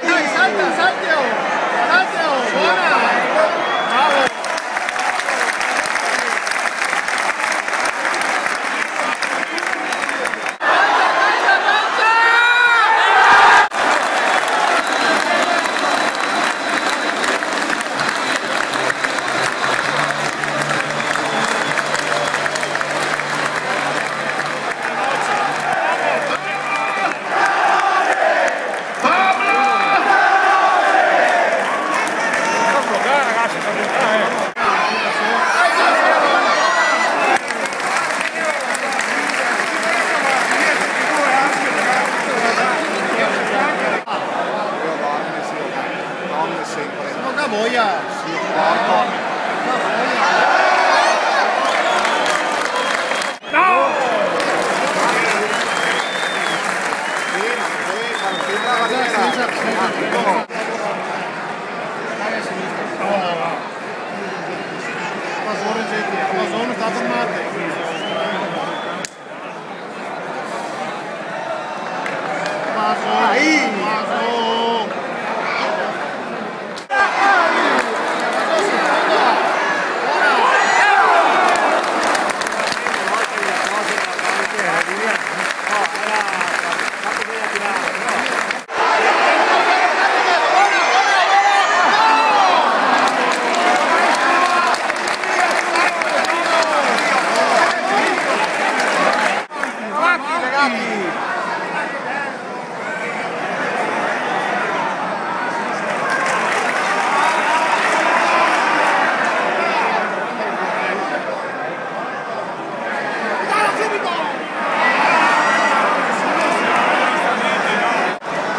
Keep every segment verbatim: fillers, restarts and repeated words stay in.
Dai, salta, salta, oh! Salta, oh! Bona! Bravo! Poca boia! Sì, guarda. Paso, Renzetti, paso, no sta fermarte. Paso, paso.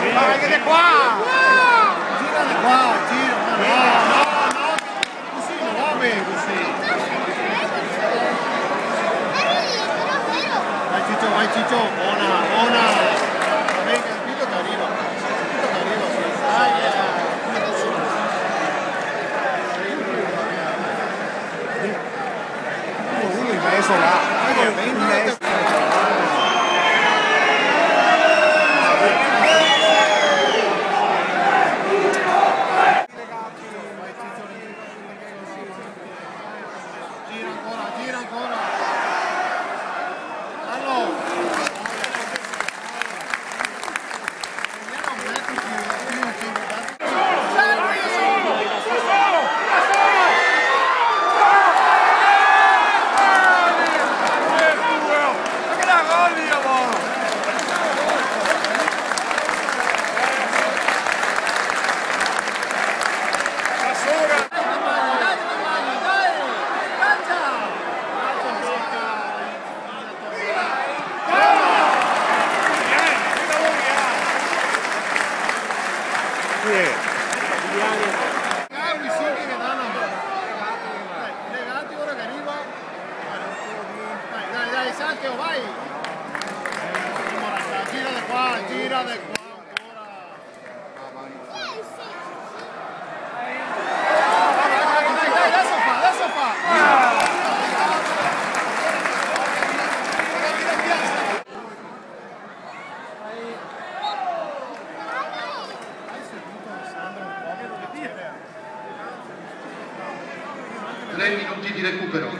Dai, che de qua! Gira de qua, gira, ma no, no, no. Cusì no va ben, cusì. Vai, Ciccio, vai, Ciccio. Bona, bona. Vai, capito che arriva. Capito che arriva. Dai, eh. Uno in mezo là. Uno in mezo. Gira ancora, gira ancora. Allora. Dai, dai, dai, salteo, vai! Gira de qua, gira de qua, ancora! Dai, dai, dai, deso fa, deso fa! Tre minuti di recupero.